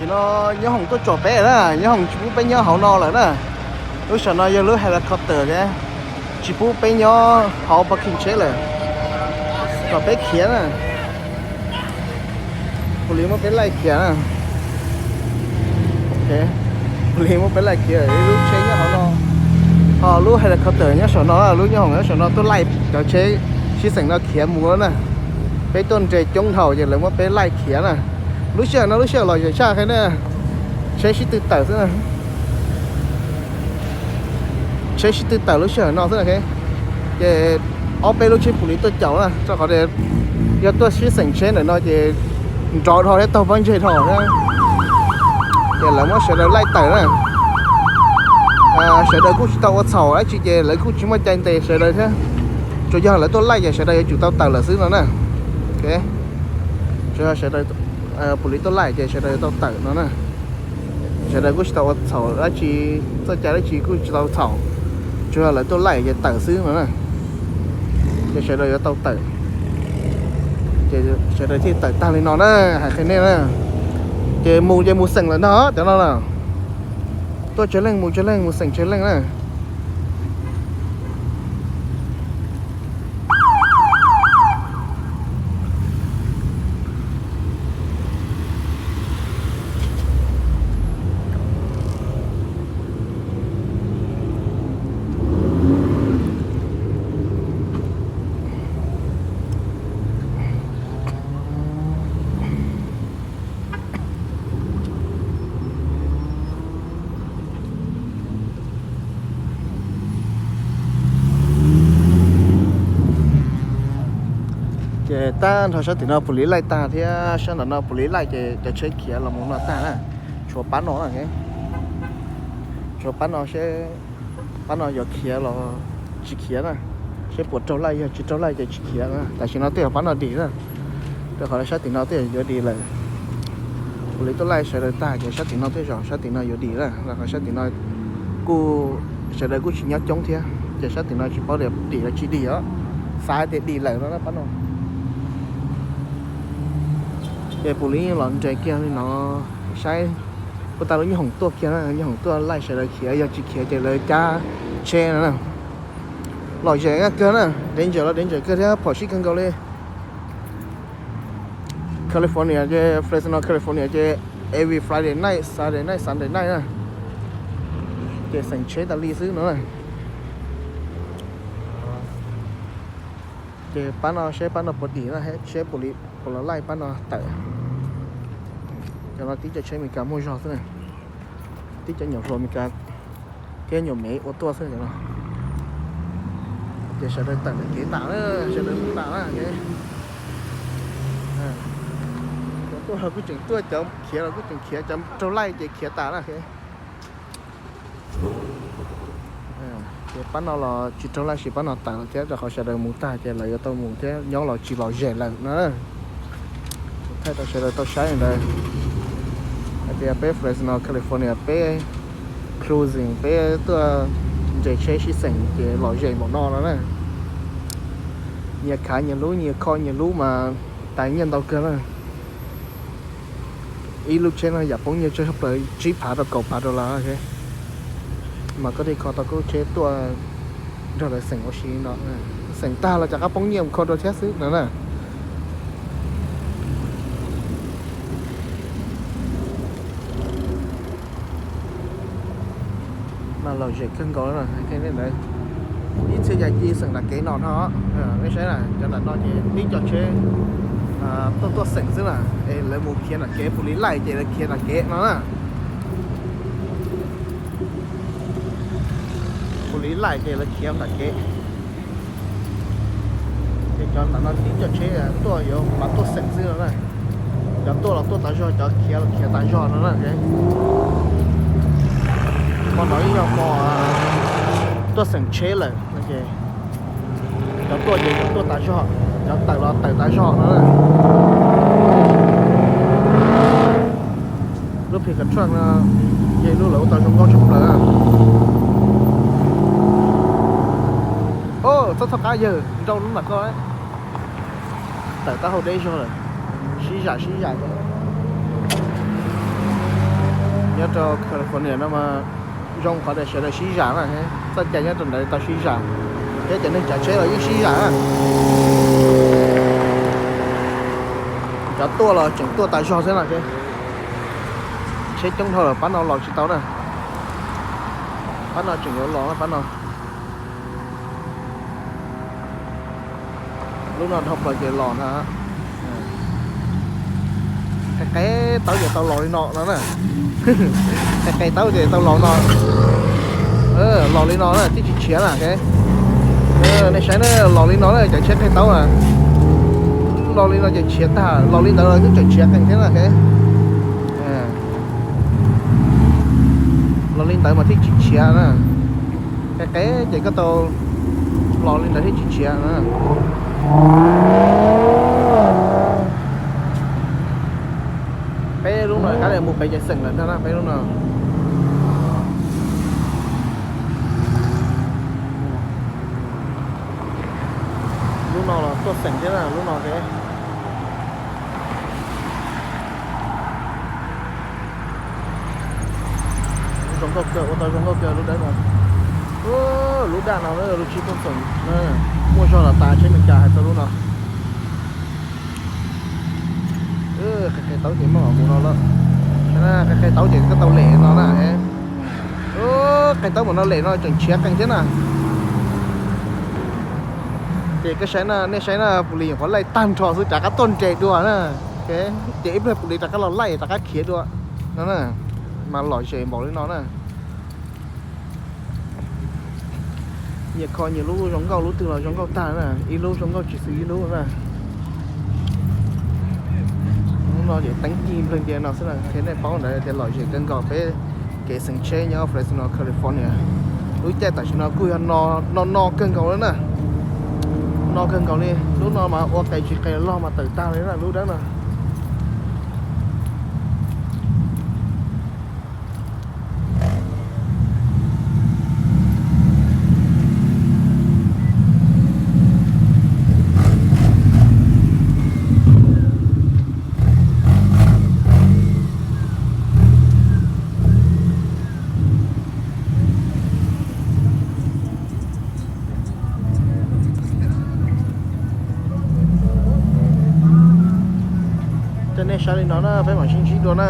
Tam sim no nyob hoom tuaj tsom peb na, nyob hoom tsis pub peb nyob hauv no lawm na. Lub sij hawm no yog lub helicopter thiab, tsis pub peb nyob hauv parking tsheb lawm, kom peb khiav na. Pus lis muab peb laij khiav na. Pus lis muab peb laij khiav, ib lub tsheb nyob hauv no. Ho lub helicopter nyob saum no, lub nyob hoom nyob saum no tuaj laij cov tsheb sib xeem no khiav mus na. Peb tuaj nres coob dhau ces lawv muab peb laij khiav na. Lub sij hawm no lub sij hawm lom zem tshaj qhia na. Tsheb sib tw tawm xwb na. Tsheb sib tw tawm lub sij hawm no xwb na. Ces ob peb lub tsheb pus lis tuaj caum na, rau qhov tias yog tuaj sib xeem tsheb ntawm no ces nrov dhau thiab taug pob ntseg dhau na. Ces lawv muab sawv daws laij tawm na. Sawv daws kuj tsis tau ua txhaum dab tsi ces lawv kuj tsis muaj cai ntes sawv daws thiab. Tsuas yog lawv tuaj laij ces sawv daws yuav tsum tau tawm lawm xwb no na. Tsuas yog sawv daws, pus lis tuaj laij ces sawv daws yuav tau tawm no na. Sawv daws kuj tsis tau ua txhaum dab tsi, txoj cai dab tsi kuj tsis tau txhaum, tsuas yog lawv tuaj laij ces tawm xwb no na. Ces sawv daws yuav tau tawm. Ces sawv daws thiaj tawm tag li no na, hais qhia nej na. Ces mus ces mus xeem lawm ntag cov no na. Tuaj tsawg leej mus tsawg leej, mus xeem tsawg leej na. Ces tag nrho sab tim no pus lis laij tag thiab sab ntawm no pus lis laij ces cov tsheb khiav los mus no tag na. Tshuav pab no, tshuav pab no seb pab no yuav khiav los tsis khiav na, seb puas raug laij, yog tsis raug laij ces tsis khiav na. Tam sim no twb yog pab no dim na, rau qhov sab tim no twb yuav dim lawm. Pus lis tuaj laij sawv daws tag ces sab tim no thiaj zaum, sab tim no yuav dim na, rau qhov sab tim no kuj, sawv daws kuj tsis nyob coob thiab ces sab tim no tsis paub tias dim los tsis dim os, xav tias dim lawm no na pab no. Ces pus lis los nres kiag li no saib, puas tau lub nyob hoom tuaj kiag na, nyob hoom tuaj laij sawv daws khiav, yog tsis khiav ces lawv cab tsheb no na. Lom zem kawg na, danger los danger kawg thiab phom sij kawg nkaus li. California ces Fresno, California ces every Friday night, Saturday night, Sunday night na, ces xeem tsheb tas li xwb no na. Ces pab no seb pab no puas dim na, seb pus lis puas los laij pab no tawm. Cov no tib cov tsheb Amelikas muaj zog xwb na, tib cov nyuam hluas Amelikas thiab nyuam Mev ua tuaj xwb cov no. Ces sawv daws tawm ntawm kev tas na, sawv daws mus tas na. Cov tuaj los kuj tseem tuaj, cov khiav los kuj tseem khiav, cov raug laij ces khiav tas na. Ces pab no los tsis raug laij sis pab no tawm lawm thiab, rau qhov sawv daws mus tag ces lawv yuav tau mus thiab, nyob los tsis lom zem lawm na. Thaij rau sawv daws tau saib ntawd hais tias peb Fresno, California peb cruising, peb tuaj nres tsheb sib xeem ces lom zem npaum no no na. Nyias khav nyias lub, nyias kho nyias lub mas tas nyiaj ntau kawg na. Ib lub tsheb no yam poob nyiaj tsawg plaws tsib phav rau kaum phav dollar, mas koj thiaj kho tau koj lub tsheb tuaj nrog lawv xeem ua si no. Xeem tag los rov qab poob nyiaj mus kho dua thiab xwb no na. Mas lom zem kawg nkaus li ntawd. Ib txhia cas cia xeem nram kev no no, nej saib na, cov nram no ces tib co tsheb tuaj tuaj xeem xwb na, es lawv mus khiav nram kev, pus lis laij ces lawv khiav nram kev no na. Pus lis laij ces lawv khiav nram kev. Ces cov nram no tib co tsheb tuaj yuav mas tuaj xeem xwb no na. Cov tuaj los tuaj tas zog, cov khiav los khiav tas zog no na. Hmo no ib yog hmo tuaj xeem tsheb lawm no ces cov tuaj ces cov tuaj tas zog, cov tawm los tawm tas zog no na. Lub pickup truck no yog lub lawv ua tau zoo nkauj tshaj plaws. Txhob txhawj qab yawg, nrau lub nram koj. Tawm taub hau deb zog lawm, sib zam sib zam. Nyob rau California no mas zoo qhov tias sawv daws sib zam na, txoj cai nyob rau ntawd tau sib zam, thiab cov neeg tsav tsheb los yeej sib zam na. Cov tuaj los tseem tuaj tas zog thiab no. Tsheb coob dhau lawm, pab no los tsis tau na. Pab no tseem yuav los na, pab no. Lub no dhau plaws ces los ntag. Qe qe taub ces tau los li no no na. Qe qe taub ces tau los no. Los li no na, twb tsis tshiav na. Nej saib na, los li no na, cov tsheb qe taub na. Los li no ces tshiav tag, los li ntawd los twb tseem tshiav qees thiab na. Los li ntawd mas thiaj tsis tshiav na. Qe qe ces koj tau los li ntawd thiaj tsis tshiav na. Peb lub no kab li mus pem ces xeem lawm ntag na, peb lub no. Lub no los tuaj xeem thiab na, lub no ces zoo nkauj kawg, ua tau zoo nkauj kawg lub dawb no. Lub daj no lub tsib puag xeem, muaj zog los tas tsheb Meskas hais txog lub no. Qe qe taub ces muaj mus no lawm. Qe qe taub ces koj tau lem no na. Qe taub mus no lem no tseem tshiav qees thiab na. Ces koj saib na, nej saib na, pus lis nyuam qhuav laij tag nrho xwb rov qab tuaj nres dua na. Ces ib pliag pus lis rov qab los laij rov qab khiav dua no na. Mas lom zem npaum li no na. Nyias kho nyias lub zoo nkauj, lub twg los zoo nkauj tag na, ib lub zoo nkauj tsis xws ib lub na. Lub no ces teeb ci npleeg tias no xwb na, qhia nej paub ntawd tias lom zem kawg nkaus peb kev xeem tsheb nyob Fresno, California. Lub caij tam sim no kuj yog no no kawg nkaus li na. No kawg nkaus li, lub no mas ua qes tsis qes log mas tawm tag li na lub dawb no. Coj nej saib li no na, peb mam sib ntsib dua na.